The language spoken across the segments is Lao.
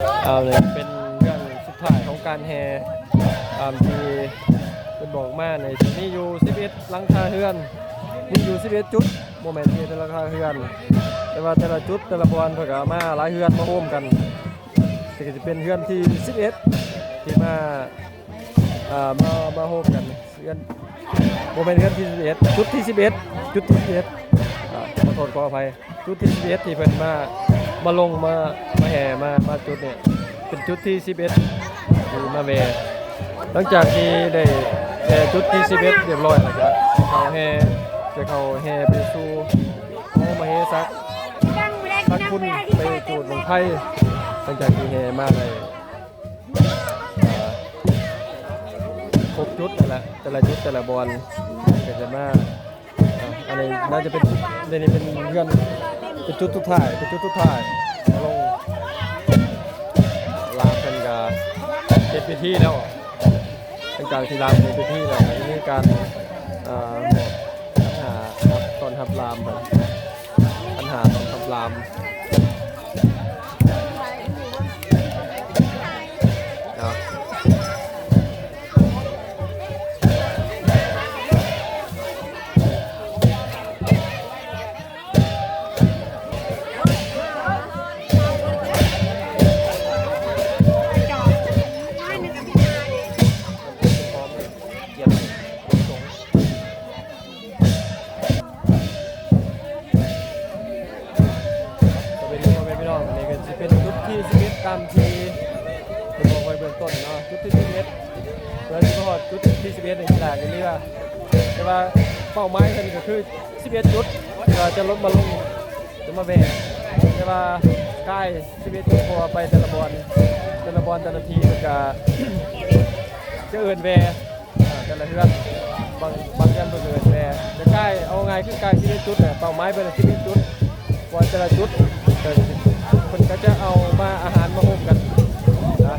ເອົາເລີຍ ເປັນເລື່ອງສຸດທ້າຍຂອງການແຫ່ ຕາມທີ່ເພິ່ນບອກມານີ້ ຈະມີຢູ່ສິບເອັດຫຼັງຄາເຮືອນ ມີຢູ່ສິບເອັດຈຸດ ບໍ່ແມ່ນສິບເອັດຫຼັງຄາເຮືອນ ແຕ່ວ່າແຕ່ລະຈຸດ ແຕ່ລະບ່ອນ ເພິ່ນກໍເອົາມາຫຼາຍເຮືອນມາໂຮມກັນ ກໍຈະເປັນເຮືອນທີສິບເອັດ ທີ່ມາ ເອີ ມາ ມາໂຮມກັນ ເຮືອນ ບໍ່ແມ່ນເຮືອນທີສິບເອັດ ຈຸດທີສິບເອັດ ຈຸດທີສິບເອັດ ອ່າ ຂໍໂທດຂໍອະໄພ ຈຸດທີສິບເອັດ ທີ່ເພິ່ນມາ ມາລົງ ມາ ມາແຫ່ ມາ ມາຈຸດນີ້ ເປັນຈຸດທີສິບເອັດ ທີ່ມາແວ່ ຫຼັງຈາກທີ່ໄດ້ແວ່ຈຸດທີສິບເອັດ ຮຽບຮ້ອຍແລ້ວ ກໍເຂົ້າແຫ່ ຈະເຂົ້າແຫ່ໄປສູ່ຫໍມະເຫສັກ ພະຄຸນ ໄປຈູດບັ້ງໄຟ ຫຼັງຈາກທີ່ແຫ່ມາໄດ້ ອ່າ ຄົບຈຸດນັ້ນແຫຼະ ແຕ່ລະຈຸດແຕ່ລະບ່ອນ ກໍຈະມາ ອ່າ ອັນນີ້ໜ້າຈະເປັນ ອັນນີ້ເປັນເຮືອນ ເປັນຈຸດສຸດທ້າຍ ເປັນຈຸດສຸດທ້າຍ ມາລົງ ລາມເພິ່ນກໍເຮັດພິທີແລ້ວ ຫຼັງຈາກທີ່ລາມເຮັດພິທີແລ້ວ ກໍຈະມີການ ອ່າ ມອບຂັນຫ້າ ຮັບ ຕ້ອນຮັບລາມ ບັດ ບັນຫາຕ້ອງຄຳລາມເນາະ. ສະບາຍດີພໍ່ແມ່ພີ່ນ້ອງ ອັນນີ້ກໍຊິເປັນຈຸດທີສິບເອັດ ຕາມທີ່ໄດ້ບອກໄວ້ເບື້ອງຕົ້ນເນາະ ຈຸດທີສິບເອັດ ເພື່ອຊິມາຮອດຈຸດທີສິບເອັດນີ້ ກິລາກໍມີວ່າ ແຕ່ວ່າເປົ້າໝາຍເພິ່ນກໍຄືສິບເອັດຈຸດ ທີ່ວ່າຈະລົງມາລົງ ຈະມາແວ່ ແຕ່ວ່າກາຍສິບເອັດຈຸດ ເພາະວ່າໄປແຕ່ລະບ່ອນ ແຕ່ລະບ່ອນ ແຕ່ລະທີ່ ເພິ່ນກໍຈະເອີ້ນແວ່ ອ່າ ແຕ່ລະເຮືອນ ບາງ ບາງເຮືອນເພິ່ນກໍເອີ້ນແວ່ ແຕ່ກາຍ ເອົາງ່າຍຄືກາຍສິບເອັດຈຸດແຫຼະ ເປົ້າໝາຍເພິ່ນສິບເອັດຈຸດ ວ່າແຕ່ລະຈຸດ ເພິ່ນກໍຈະເອົາມາ ອາຫານມາໂຮມກັນນະ.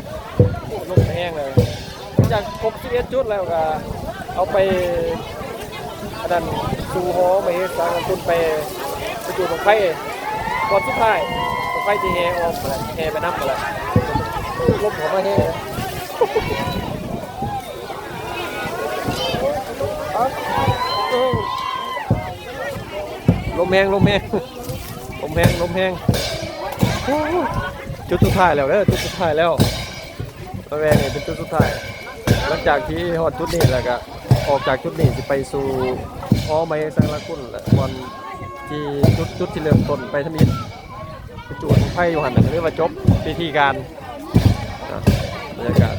ລົມແຮງເລີຍ ຫຼັງຈາກຄົບສິບເອັດຈຸດແລ້ວກໍເອົາໄປ ອັນນັ້ນ ສູ່ຫໍມະເຫສັກ ແລ້ວເພິ່ນໄປ ໄປຈູດບັ້ງໄຟ ບ່ອນສຸດທ້າຍ ບັ້ງໄຟທີ່ແຫ່ອອກຫັ້ນແຫຼະ ແຫ່ໄປນຳຫັ້ນແຫຼະ. ລົມເຂົ້າມາແຮງ ລົມແຮງ ລົມແຮງ ລົມແຮງ ລົມແຮງ. ໂອ້ ຈຸດສຸດທ້າຍແລ້ວເດີ ຈຸດສຸດທ້າຍແລ້ວ ມາແວ່ນີ້ເປັນຈຸດສຸດທ້າຍ ຫຼັງຈາກທີ່ຮອດຈຸດນີ້ແລ້ວກະ ອອກຈາກຈຸດນີ້ຊິໄປສູ່ຫໍມະເຫສັກລາຄຸນ ແລະ ບ່ອນທີ່ຈຸດ ຈຸດທີ່ເລີ່ມຕົ້ນໄປທຳອິດ ໄປຈູດບັ້ງໄຟຢູ່ຫັ້ນນະ ກໍຖືວ່າຈົບພິທີການນະ. ບັນຍາກາດ